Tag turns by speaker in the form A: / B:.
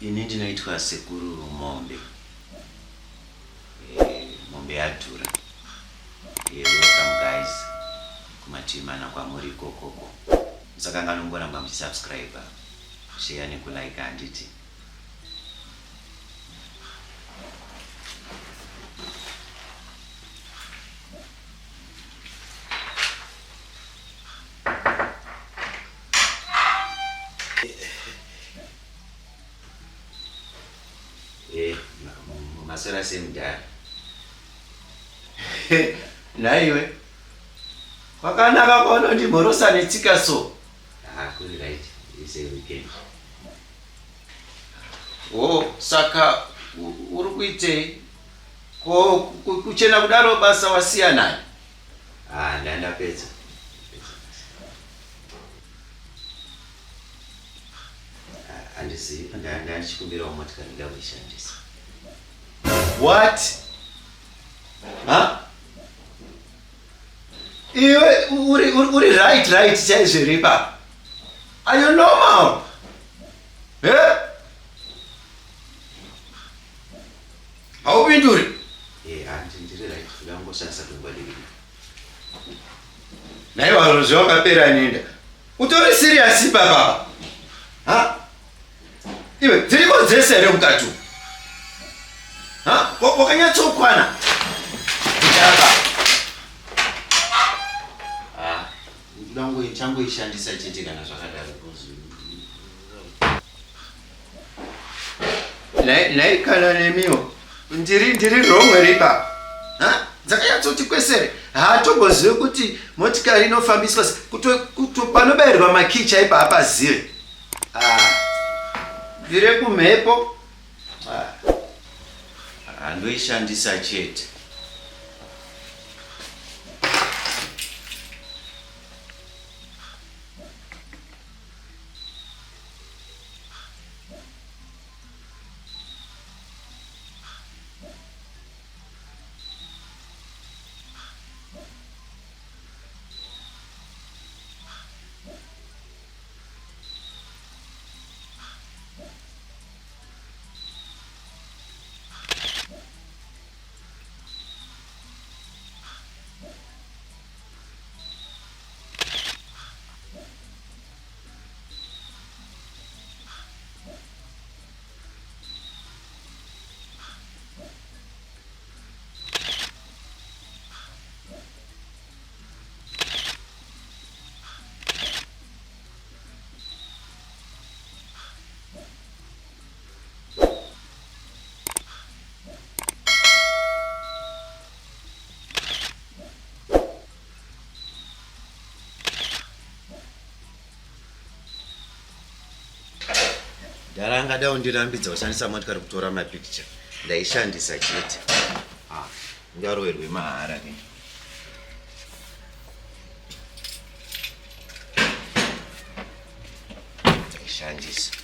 A: Ini ndinoitwa sekuru Mombe. Eh, mombe yadhura. Eh, welcome guys kumativi mana kwamuri ikokoko. Musakanganwa kungoramba muchisubscribe, share nekulike handiti. Eh, maswera sei mudhara? Nhaiwe, kwakanaka kwaunondimhorosa netsika so. Ah, kuri right, it's a weekend. Oh, saka uri kuitei? Ko kuchena kudaro basa wasiya nani? Ah, ndandapedza. Handizivi, ndandichikumbirawo motikari ndida kuishandisa. What? Ha? Iwe uri uri uri right right chaizvo here ipapa? Are you normal? Eh? Haupinduri? Eh, hanti ndiri right. Ndangoshandisa kwenguva diki. Naiwa zvawakapera nenda. Utori serious baba. Ha? Iwe dziriko dzese here mukati umu? Ha? Wakanyatsokwana. Ndaba. Ah, ndango changoishandisa chete kana zvakadaro because Nhai kana nemiwo ndiri ndiri wrong here ipapa ha dzakanyatsoti kwesere haatombozive kuti motikari inofambiswa kuto panobayirwa makii chaipo hapazive ah, ndire kumhepo ah. Handoishandisa chete. Dhara angada kundirambidza kushandisa motikari kutora mapicture ndaishandisa chete. Ah, ngaroverwe mahara ke. Ndaishandisa.